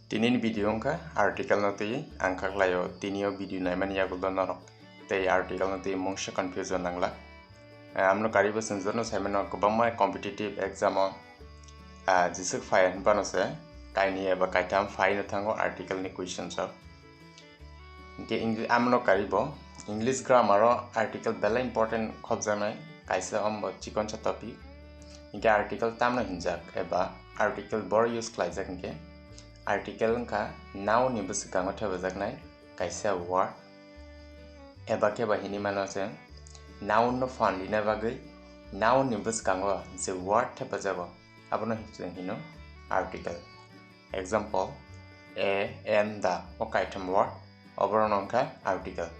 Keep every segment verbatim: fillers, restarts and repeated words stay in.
Tini ni video wngkha article no twi ang kha khlaio. Tini o video naimani yagulo norok tei article no twi mungsa confusion nangla. Eh, amno karibo chwng joto no saimano kwbangma competitive exam o, ah, jeswk phai hinbano se kainwi eba kaitham phai no thango article ni questions o. Hinkhe Eng-, amno karibo English grammar o article belai important khobjaknai kaisa, ombo chikonsa topic. Hinkhe article tamno hinjak eba article boro use khlaijak hinkhe article wngkha noun ni bwskango thepajaknai kaisa word, eba khe ba hinwi mano chwng noun no phan rina bagwi noun ni bwskango je word thepajago abono chwng hino article. Example, a, an, the, o kaitham word, oborok no wngkha article.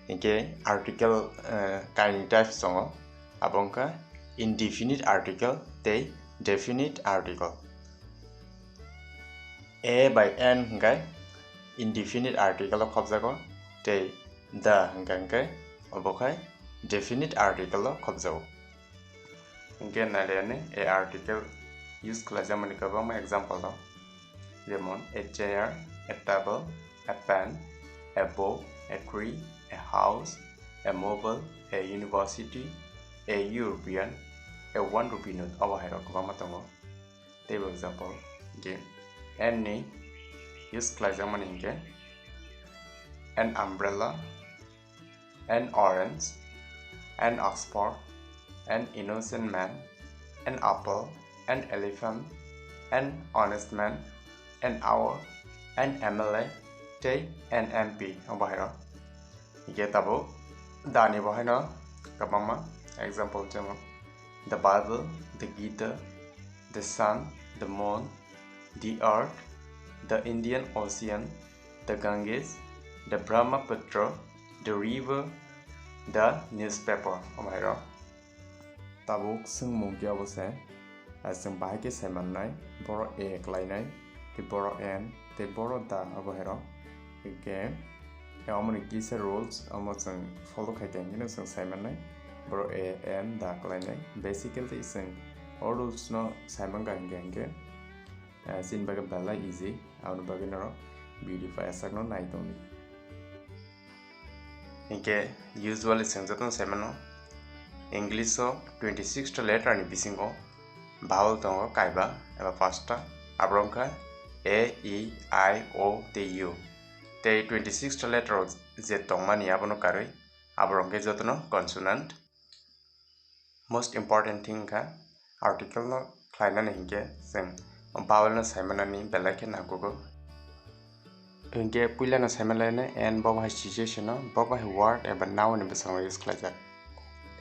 Hinkhe article, eh, kainwi types tongo, abo wngkha indefinite article tei definite article. A bai an hinkhe indefinite article o khobjago, tei the hinkhe, hinkhe obo khai definite article o khobjago. Hinkhe nailaiani a article use khlaijakmani kwbangma example rok, jemon a chair, a table, a pen, a book, a tree, a house, a mobile, a university, a European, a one rupee note, obo hai rok kwbangma tongo. Teibo example hinkhe an ni use khlaijakmani hinkhe an umbrella, an orange, an oxford, an innocent man, an apple, an elephant, an honest man, an owl, an M L A, tei an M P, obo hai rok. Hinkhe tabuk the ni bo haino kwbangma example, jemon the Bible, the Gita, the sun, the moon, the earth, the Indian Ocean, the Ganges, the Brahmaputra, the river, the newspaper, omo hai rok. Tabuk swngmung khe obo se, ah, chwng bahai khe sai mannai, boro a khlainai, tei boro an, tei boro the, obo hai rok. Hinkhe, eh, omoni kisa rules, omo chwng follow khai khe, hinkhe no chwng sai mannai, boro a, an, the khlainai. Basically, chwng o rules no sai mankha hinkhe, hinkhe, eh, chini bagwi belai easy, aboni bagwi norok video pai asakno nai tongdi. Hinkhe usually chwng jotono sai mano, English o twenty six ta letter ni bisingo vowel tongo kaiba eba paanch ta, aborok wngkha a, e, i, o tei u. Tei twenty six ta letter o je tongmani abono karwi aborok wngkhe jotono consonant. Most important thing wngkha article no khlainani hinkhe chwng vowel no saimanani belai khe nangkukgo. Hinkhe puila no saimanlainai an bo bahai situation o, bo bahai word eba noun ni bwskango use khlaijak.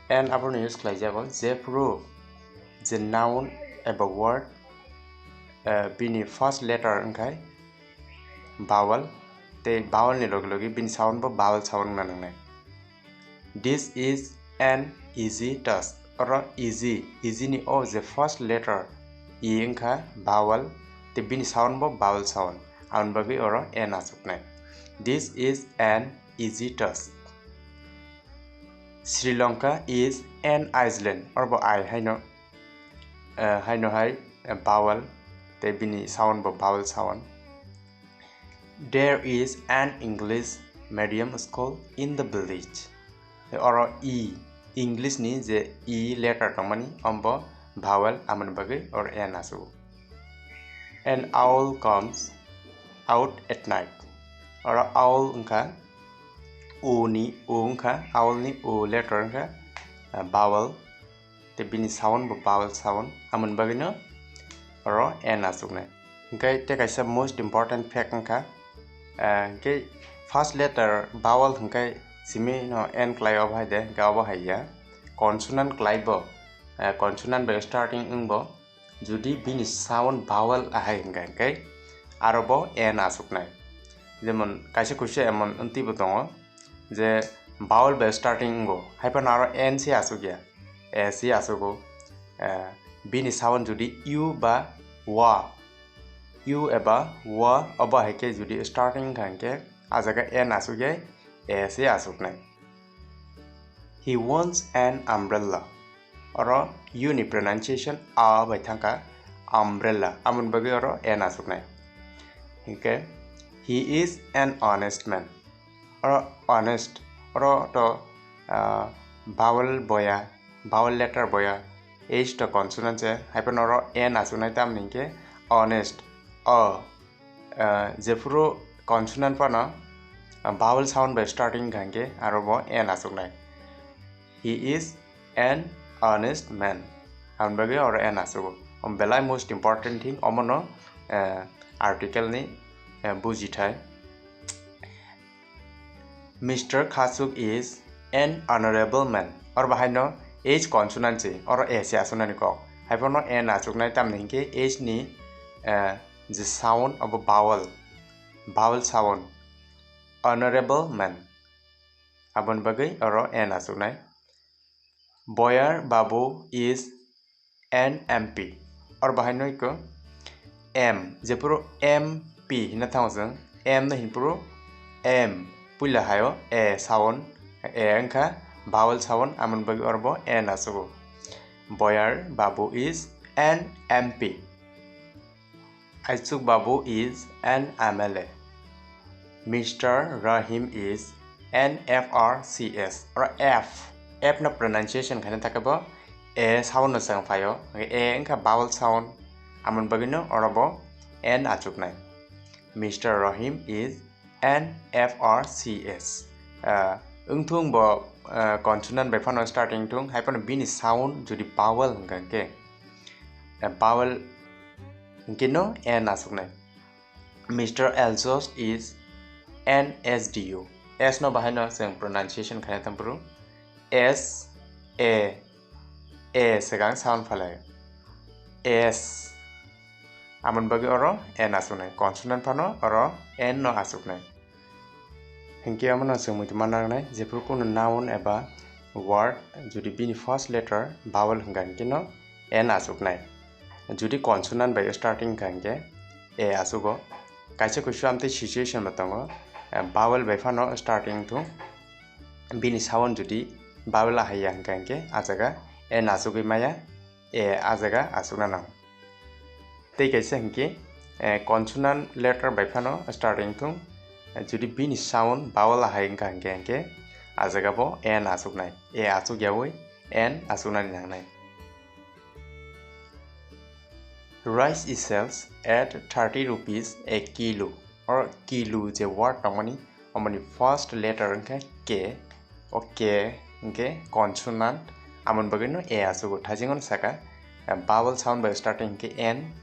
An abono use khlaijago jephru je noun eba word, eh, bini first letter wngkhai vowel, tei vowel ni logi logi bini sound bo vowel sound wngna nangnai. This is an easy task. Oro easy, easy ni o je first letter e wngkha vowel, tei bini sound bo vowel sound, aboni bagwi oro an achuknai. This is an easy task. Sri Lanka is an island. Oro bo I haino, eh, haino hai, eh, vowel, tei bini sound bo vowel sound. There is an English medium school in the village. Oro e, English ni je e letter tongmani, ombo vowel, amoni bagwi oro an achugo. An owl comes out at night. Oro owl wngkha o ni, o wngkha, owl ni o letter wngkha, ah, vowel. Tei bini sound bo vowel sound, amoni bagwino oro an achuknai. Hinkhe tei kaisa most important fact wngkha, ah, hinkhe first letter vowel hinkhe simi no an klai obo hai de, hinkhe obo hai ya. Consonant klai bo, ah, consonant bai starting wng bo, jodi bini sound vowel ahai hinkhe, hinkhe aro bo an achuknai. Jemon kaisa kuisa emon wngtwi bo tongo, je vowel bai starting wngo, hai phano aro an se achukya, a se achugo. Eh, bini sound jodi u ba wa, u eba wa, obo hai khe jodi starting wngkha hinkhe, ah jaga an achukya, a se achuknai. He wants an umbrella. Oro u ni pronunciation a bai thangkha, umbrella, amoni bagwi oro N asuknai. Hinkhe, he is an honest man. Oro honest, oro to, ah, vowel boya, vowel letter boya, H to consonant se, hai phano oro N asuknai, tamni hinkhe honest, o, ah, jephuru consonant phano, ah, vowel sound bai starting kha hinkhe aro bo N asuknai. He is an honest man. Aboni bagwi oro N asugo. Om belai most important thing omono, eh, article ni, eh, bujithai. Mister Khasuk is an honorable man. Oro bahaino H consonant se, oro A se asuknani kok. Hai phano N asuknai, tamni hinkhe H ni, eh, je sound abo vowel, vowel sound. Honorable man. Aboni bagwi oro N asuknai. Boyar Babu is an M P. Oro bahaino iko M, jephuru M P hinna thango chwng, M no hinphuru M, puila haio A sound, A wngkha vowel sound, amoni bagwi oro bo N asugo. Boyar Babu is an M P. Aichuk Babu is an M L A. Mister Rahim is an F R C S. Oro F, F no pronunciation khaina thakhe bo A sound no chwng phaio. A wngkha vowel sound, amoni bagwino oro bo N achuknai. Mister Rahim is an F R C S. Ah, wngthung bo, ah, consonant bai phano starting thung, hai phano bini sound jodi vowel hwnkha hwnkhe, ah, vowel hwnkhe no N asuknai. Mister Elzos is an S D U. S no bahaino chwng pronunciation khaina thangphuru S A, A swkang sound phalai. S. Amoni bagwi oro N asuknai. Consonant phano oro N no asuknai. Hinkhe omono chwng muitu manna nangnai, jephuru kunu noun eba word jodi bini first letter vowel hwnkha hinkhe no N asuknai. Jodi consonant bai starting wngkha hinkhe A asugo. Kaisa kuisu amtwi situation bo tongo, eh, vowel bai phano starting thung. Bini sound jodi vowel ahaiya hwnkha hinkhe a jaga N asugwi maya, A a jaga asukna nango. Tei kaisa hinkhe, eh, consonant letter bai phano starting thung. Eh, jodi bini sound vowel ahai wngkha hinkhe, hinkhe a jaga bo N asuknai. A asuk yaui N asuknani nangnai. Rice is sells at thirty rupees a kilo. Or kilo je word tongmani, omoni first letter wngkha K. O K hwnkhe consonant, amoni bagwino A asugo. Thaisingo saka, eh, vowel sound bai starting hwnkhe N,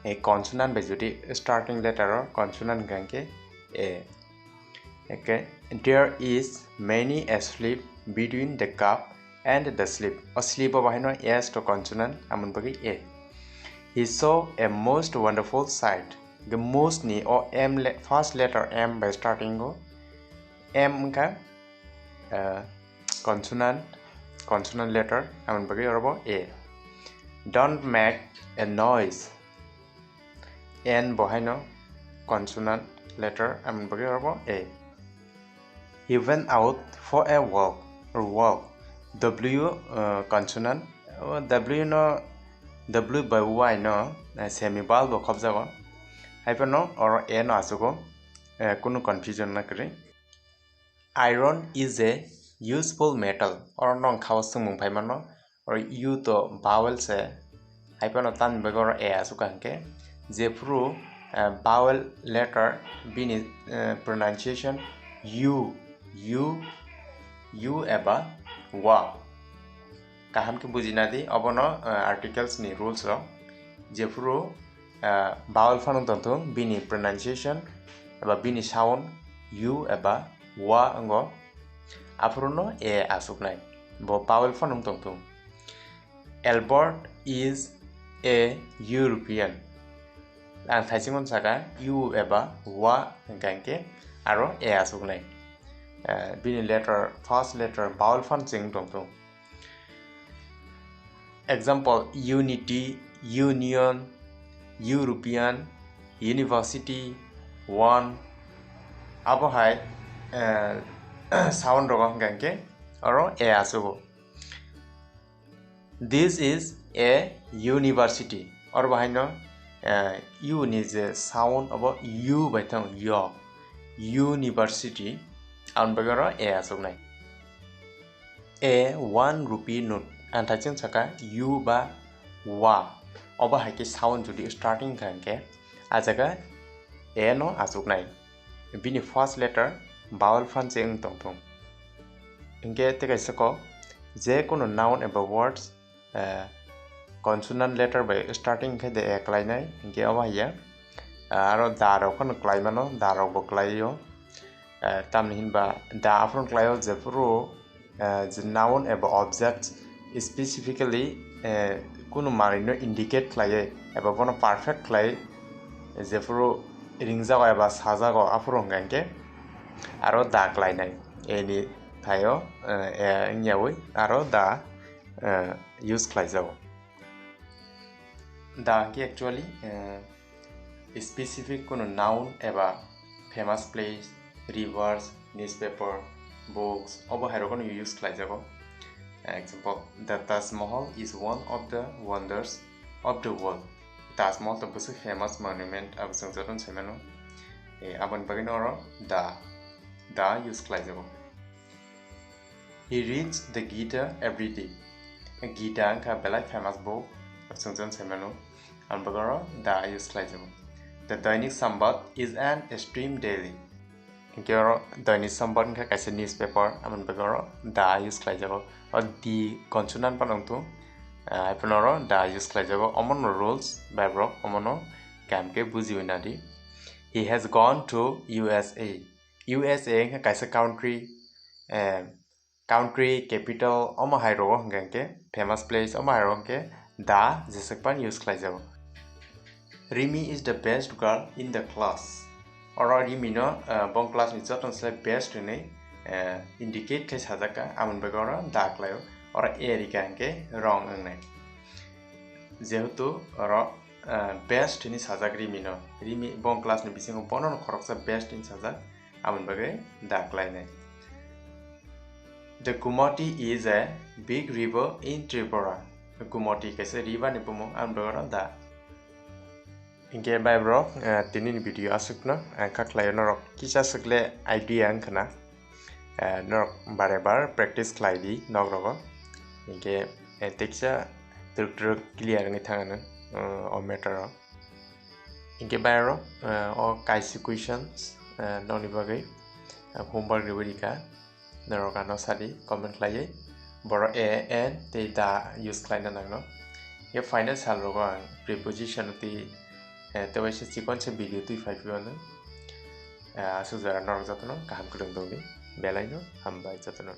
eh, consonant bai jodi starting letter o consonant hwnkha hwnkhe A. Okay, there is many a slip between the cup and the slip. O slip o bahaino S to consonant, amoni bagwi A. He saw a most wonderful sight. The most ni o M le-, first letter M bai starting o. M wngkha, uh, consonant, consonant letter, amoni bagwi oro bo A. Don't make a noise. N bo haino consonant letter, amoni bagwi oro bo A. He went out for a walk, or walk. W, uh, consonant, uh, W no, W bai Y no, uh, semi vowel bo khobjago. Hai phano oro A no achugo, uh, kunu confusion na kwrwi. Iron is a useful metal. Oro nwng kha o swngmung phai mano. Oro U to vowel se, hai phano tamni bagwi oro A asukha hwnkhe, jephuru, eh, vowel letter bini, eh, pronunciation U, U, U eba wa. Kaham khe bujina di, obono, eh, articles ni rules rok. Jephuru, eh, vowel phano tongthung, bini pronunciation eba bini sound U eba wa wngo, aphuru no A asuknai. Bo vowel phano tongthung. Albert is a European. Ang thaichingmano saka U eba wa hwnkha hinkhe aro A asuknai. Eh, bini letter, first letter vowel phano chwng tongthung. Example, unity, union, European, university, one. Abo hai, eh, sound rogo hwnkha hinkhe oro A asugo. This is a university. Oro bahaino, eh, U ni je sound obo U bai thang yo. University, aboni bagwi oro A achuknai. A one rupee note. Ang thaichung saka U ba wa. Obo hai khe sound jodi starting kha hwnkhe, ah jaga A no achuknai. Bini first letter vowel phan se wng tong thung. Hinkhe tei kaisa kok, je kono noun eba words, eh, consonant letter bai starting khe de A klainai, hinkhe obo hai ya. Ah, aro da rok phano klai mano, da rok bo klai o. Eh, tamni hinba da aphuru klai o, jephuru, eh, je noun eba object specifically, eh, kunu manwi no indicate khlaiwi eba bono perfect khlai, jephuru ringjago eba sajago, aphuru hwnkha hinkhe aro da klainai. A ni thaio, eh, A wngyawi aro da, eh, use khlaijago. Da hinkhe actually, eh, specific kunu noun eba famous place, rivers, newspaper, books, obo hai rokno use khlaijago. Example, the Taj Mahal is one of the wonders of the world. Taj Mahal to bwswk famous monument, abo chwng jotono sai mano. Eh, aboni bagwino oro the, the use khlaijago. He reads the Gita every day. Gita wngkha belai famous book, chwng jotono sai mano. Aboni bagwi oro the use khlaijago. The Dainik Sambad is an stream daily. Hinkhe oro Dainik Sambad wngkha kaisa newspaper, aboni bagwi oro the use khlaijago. O the consonant phano wngtong, ah, hai phano oro the use khlaijago. Omono rules bai borok omono kaham khe bujiwi nadi. He has gone to U S A. U S A wngkha kaisa country, eh, country capital, omo hai rogo hwnkha hinkhe famous place, omo hai rogo hinkhe the jeswk phano use khlaijago. Rimi is the best girl in the class. Oro Rimi no, eh, bong class ni jotono se best hinwi, eh, indicate khai sajak kha, aboni bagwi oro the khlaio. Oro A rikha hinkhe wrong wngnai. Jehetu oro, eh, best hinwi sajak Rimi no. Rimi bong class ni bisingo bono no khoroksa best hinwi sajak. Aboni bagwi the klainai. The Gumati is a big river in Tripura. Gumati kaisa river ni bumung, aboni bagwi oro the. Hinkhe bai borok, eh, tini ni video aswk no, eh, kha khlaio norok kisa swk le idea wngkha na. Eh, norok bare bar practice khlai di nok rogo. Hinkhe, eh, teksa twrwk twrwk clear wngwi thang ano, eh, o matter o. Hinkhe bai oro, eh, o kaisa questions, eh, nokni bagwi, eh, homework riwi rikha. Norok ano sadi comment khlaiwi. Boro a, an tei the use khlaina nangno. Hinkhe final sal rogo ang preposition tei, eh, tei waisa chikon se video twi phai phiyano. Eh, aswk jora norok jotono kaham kwrwng tongdi. Belai no hambai jotono.